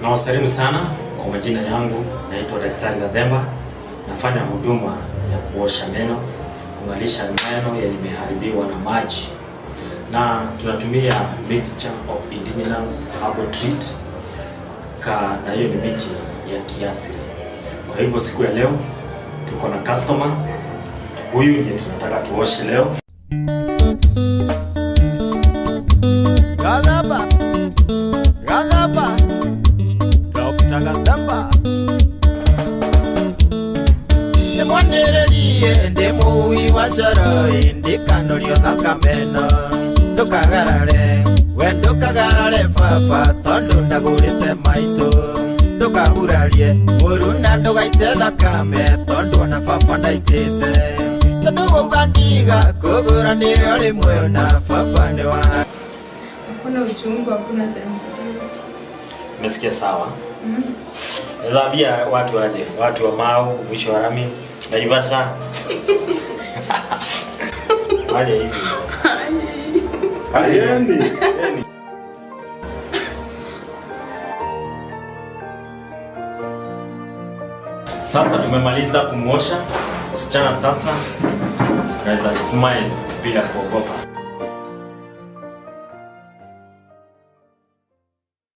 Nawasalimu sana kwa majina yangu, naitwa Daktari Gathemba. Nafanya huduma ya kuosha meno, kung'alisha meno yenye imeharibiwa na maji, na tunatumia mixture of indigenous herbal treat ka, na hiyo ni miti ya kiasili. Kwa hivyo siku ya leo tuko na customer huyu ndiye tunataka tuoshe leo. Gathemba, Gathemba, Dr. Gathemba. Ndĩmwanĩrĩrie ndĩ mũui wa coro ndikanorio thakameno ndũkagarare we ndũkagarare baba tondũ ndagũrĩte maitũ ndũkahurarie mũruna ndũgaite thakame tondũ ona baba ndaitĩte tondũ wauga ndiga kũgũranĩrio rĩmwe na baba nĩ wa Hakuna uchungu, hakuna sensitivity. Umesikia sawa? Naweza ambia watu waje, watu wa Mau, mwisho wa rami, Naivasha. Waje hivi. Ayeni. Sasa tumemaliza kumuosha msichana, sasa anaweza smile bila kuogopa.